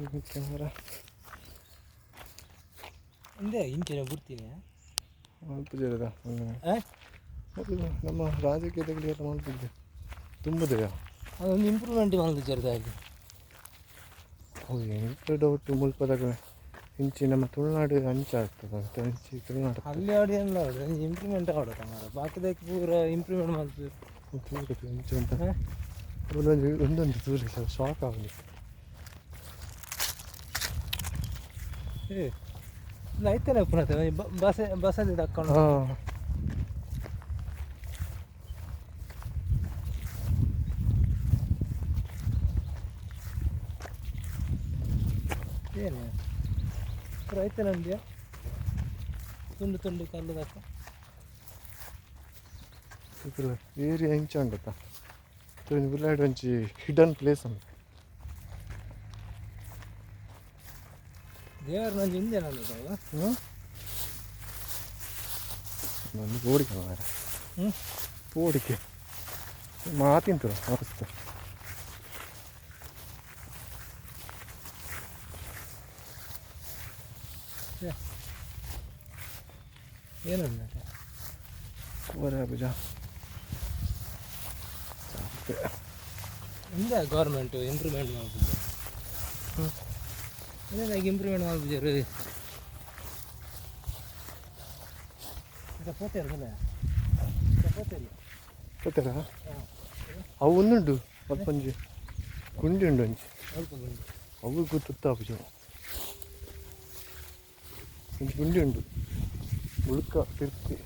Camera ಇಂದೇ ಇಂಚಿನ ಬಿಡ್ತೀನಿ. ಮಲ್ಪುಜೆರದ. ನಮ್ಮ ರಾಜಕೀಯದಲ್ಲಿ ಎಲ್ಲ ಮಲ್ಪುಜೆ ತುಂಬುದೆಯಾ. ಅದೊಂದು ಇಂಪ್ರೂವ್ಮೆಂಟ್ ಮಲ್ಪುಜೆರ್. ಹೌದು, ಎಂತ ಡೌಟ್ ಮುಲ್ಪದಾಗ ಇಂಚಿ ನಮ್ಮ ತುಳುನಾಡು ಅಂಚ ಆಗ್ತದೆ ಅಂತ ಇಂಚಿ ತುಳುನಾಡು. ಅಲ್ಲಿ ಆಡಿ ಎಲ್ಲ ಆಡು ಇಂಪ್ರೂವ್ಮೆಂಟ್ ಆಡೋದ ಮಾರ, ಬಾಕಿದಕ್ಕೆ ಪೂರ ಇಂಪ್ರೂವ್ಮೆಂಟ್ ಮಲ್ಪು. ಇಂಚ ಅಂತ ಒಂದೊಂದು ಒಂದೊಂದು ತೂರಿ ಶಾಕ್ ಆಗಲಿ. ಏ ಐತನೆ ಪುನಃ ಬಸ್ ಬಸ್ಸಲ್ಲಿ ತಕ್ಕೊಂಡು. ಹಾಂ. ಏನು ಪೂರ ಐತನೆ ಅಂದ್ಯಾ, ತುಂಡು ತುಂಡು ಕಲ್ಲು ತಕ್ಕ. ಏರಿಯಾ ಇಂಚ ಉಂಡತ್ತ ಬುಲ್ಲಾಡ್ ಒಂಜಿ ಹಿಡನ್ ಪ್ಲೇಸ್ ಉಂಟು. ದೇವರ ನಂಜಿ ಹಿಂದೆ ನಾನು. ಹ್ಞೂ, ಒಂದು ಪೋಡಿಕೆ ಮಾರ. ಹ್ಞೂ. ಪೋಡಿಕೆ ಮಾತಿಂತು ಮಸ್ತ್. ಏನಂದ? ಬರ ಪೂಜಾ. ಹಿಂದೆ ಗೌರ್ಮೆಂಟ್ ಇಂಪ್ರೂವ್ಮೆಂಟ್ ಮಲ್ಪುಜೆರ್. ಹ್ಞೂ. ಏನಾಗಿ ಇಂಪ್ರೂವ್ಮೆಂಟ್ ಮಲ್ಪುಜೆರ್? ಪೋತೇರು ಪೋತೇರಿ. ಗೊತ್ತಲ್ಲ, ಅವು ಒಂದುಂಡು, ಅಲ್ಪ ಒಂಜಿ ಗುಂಡಿ ಉಂಡು ಒಂಜಿ. ಅಲ್ಪ ಗುಂಡಿ. ಅವು ಗೊತ್ತಾಪುಜ, ಒಂಜಿ ಗುಂಡಿ ಉಂಡು ಮುಳುಕ ತಿರ್ತಿ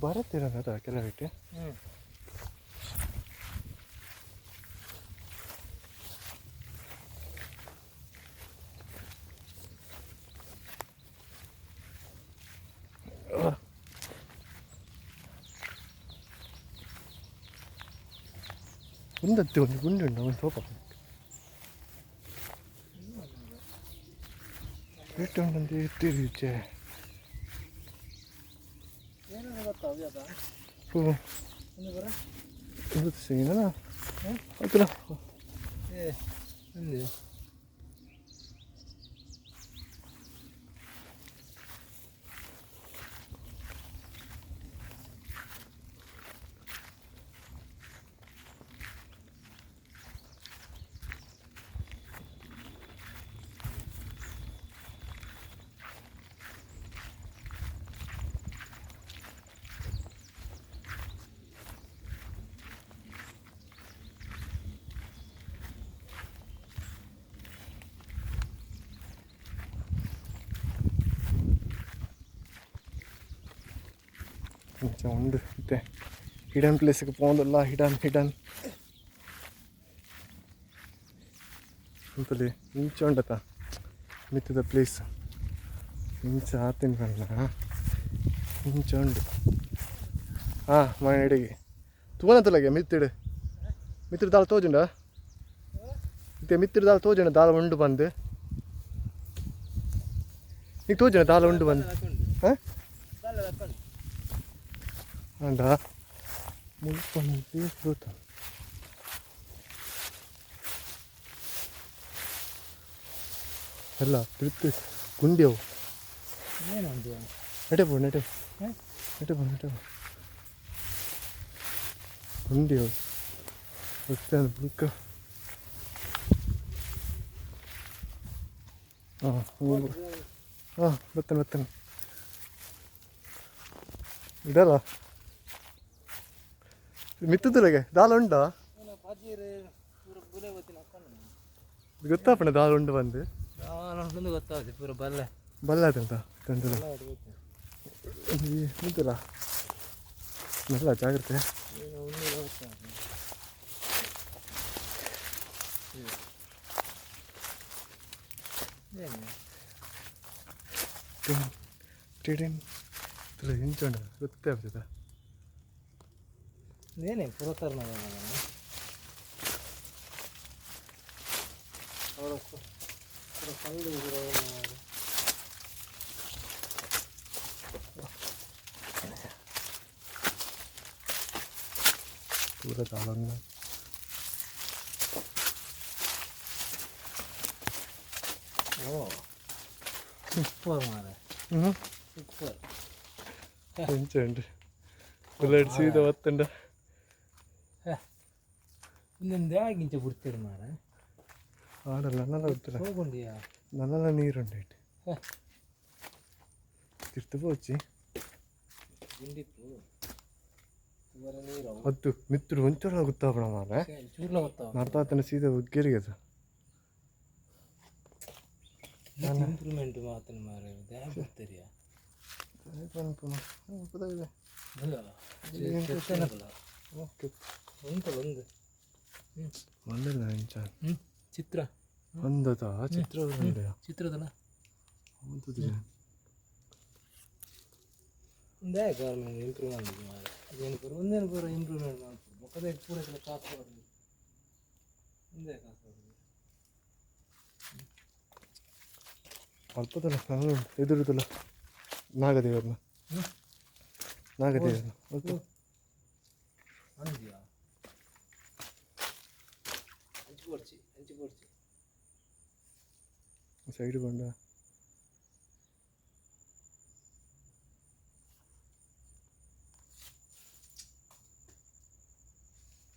ಬರತ್ತಿರ ಕೆಲವಿಟ್ಟು. ಹ್ಞೂ. ಒಂದತ್ತೆ ಒಂದು ಗುಂಡಿ ಉಂಡು, ಒಂದು ತೋಪ ಎಷ್ಟು ಉಂಟಂತ ಇರ್ತೀರಿ ಈಚೆ. ಏನೋ ಗೊತ್ತಾವ. ಹ್ಞೂ. ಒಂದು ಬರ. ಒಂದು ಸೀನಾ. ಹ್ಞೂ. ಆಯ್ತಲ್ಲ. ಏ ಅಂದೆ. ಇಂಚ ಉಂಡು ಇತ್ತೆ ಹಿಡನ್ ಪ್ಲೇಸ್ಗೆ ಪೋಂದಲ್ಲ, ಹಿಡನ್ ಹಿಡನ್ ಅಂತಲ್ಲಿ ಇಂಚ ಉಂಡತ ಮಿತ್ತದ ಪ್ಲೇಸ್ ಇಂಚ ಆತಿನ ಪಂಡ ಇಂಚ ಉಂಡು. ಹಾಂ, ಮನೆ ಇಡಿಗೆ ತೂವನತ್ತಲಾಗೆ ಮಿತ್ತಿಡು ಮಿತ್ತಿಡು ದಾಲ ತೋಜುಂಡ. ಇತ್ತೆ ಮಿತ್ತಿಡು ದಾಲ ತೋಜುಂಡ, ದಾಲ ಉಂಡು ಬಂದು ನೀ ತೋಜುಂಡ ದಾಲ ಉಂಡು ಬಂದು. ಹಾಂ, ಅಂಡ ಮುಲ್ಪ ಪ್ಲೇಸ್ ಗೊತ್ತ ಎಲ್ಲ ತಿರುತ್ತಿ ಗುಂಡಿ ಅವು. ಏನಂದು? ನೆಟೆ ಪೋ, ನೆಟೆ. ಹಾಂ. ನೆಟೆ ಪೋ, ನೆಟೆ ಪೋ. ಗುಂಡಿ ಅವು ಗೊತ್ತೇ ಬುಕ್ಕ. ಹಾಂ ಹಾಂ, ಬರ್ತಾನೆ ಬರ್ತಾನೆ. ಇದಲ್ಲ ಮಿತ್ತುದುಲಗೆ ದಾಲ ಉಂಡಾ? ಪೂರ ಬುಲೆ ಗೊತ್ತಿನ. ಗೊತ್ತಾಪಣ ದಾಲ ಉಂಡು ಬಂದು. ದಾಲ ಉಂಡು ಗೊತ್ತಾಗುತ್ತೆ, ಪೂರ ಬಲ್ಲೆ. ಬಲ್ಲ ಆತಂತ ತಂದಲ್ಲ. ನಿಂತಲ್ಲ, ಮೆಲ್ಲ ಜಾಗ್ರತೆ. ಇಂಚ ಉಂಡು ಗೊತ್ತೇ ಆಗ್ತದೆ. ಏನೇ ಪುರತರ್ನ ಅವರ ಪೂರ ಕಲ್ಲು. ಪೂರ ದಾಲ ಉಂಡು. ಓ ಸೂಪರ್ ಮಾರೆ. ಹ್ಞೂ. ಸೂಪರ್. ಎಂಚ ಉಂಡು ಬುಲೆಟ್ ಸೀದಾ ಒತ್ತುಂಡ. ಇನ್ನೊಂದು ಯಾಗಿಂಚ ಬಿಡ್ತೀರಿ ಮಾರ? ಆಡಲ್ಲ, ನಲ್ಲ ಉತ್ತರ. ಹೋಗೊಂಡಿಯಾ? ನಲ್ಲ ನೀರುಂಡು ಇಟ್ಟು ತಿರ್ತು ಪೋಚಿ. ಗುಂಡಿಪ್ಪು ಇವರ ನೀರು. ಅದು ಮಿತ್ರ ಒಂಚೂರ ಗೊತ್ತಾಪಣ ಮಾರೆ. ಚೂರ್ಲ ಗೊತ್ತಾವ. ನರ್ತಾತನ ಸೀದಾ ಉಗ್ಗೆರಿಗೆ ಅದು. ಇಂಪ್ರೂವ್ಮೆಂಟ್ ಮಾತನ ಮಾರೆ, ದ್ಯಾ ಬಿಡ್ತೀರಿಯಾ? ಓಕೆ. ಉಂಟು ಒಂದು. ಒಂದಲ್ಲ ಇಂಚ. ಹ್ಞೂ, ಚಿತ್ರ. ಒಂದದ ಚಿತ್ರ. ಚಿತ್ರದಲ್ಲ. ಒಂದು. ಒಂದೇ ಗೌರ್ಮೆಂಟ್ ಇಂಪ್ರೂವ್ ಮಾಡಿದ್ದು ಮಾರೆ. ಅದೇನು ಪೂರ ಒಂದೇನು ಪೂರ ಇಂಪ್ರೂವ್ಮೆಂಟ್ ಮಾಡ್ತಾರೆ. ಬೊಕ್ಕದೇ ಪೂರ ಕಾಸು ಬರೋದು, ಒಂದೇ ಕಾಸು ಬರೋದು. ಅಲ್ಪದಲ್ಲ, ನಾನು ಎದುರುದಲ್ಲ ನಾಗದೇವ್ರನ್ನ. ಹ್ಞೂ. ನಾಗದೇವ್ರನ್ನ ಅಲ್ಪ. ಅಂದ್ಯಾ? ಅಂಚು ಕೊಡ್ಚಿ, ಅಂಚು ಕೊಡ್ಚಿ. ಸೈಡ್ ಬಂಡ.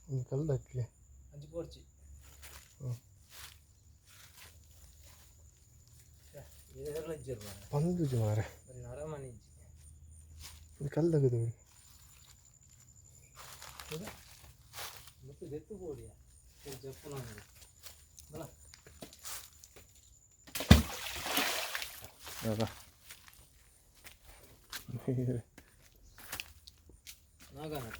ಒಂದು ಕಲ್ಲಕ್ಕೆ. ಅಂಚು ಕೊಡ್ಚಿ. ಹ್ಞೂ. ಏರ್ಲ ಇಜ್ಜರು ಮಾರೆ. ಪಂದುಜಿ ಮಾರೆ. ನರಮನೆ ಇಜ್ಜಿ. ಒಂದು ಕಲ್ಲಗದು. ಮತ್ತೆ ದೆತ್ತು ಬೋಡಿಯ ಜಪ್ಪುನ ಬಲ. ಅದ ನೀರು. ನಾಗನಕ.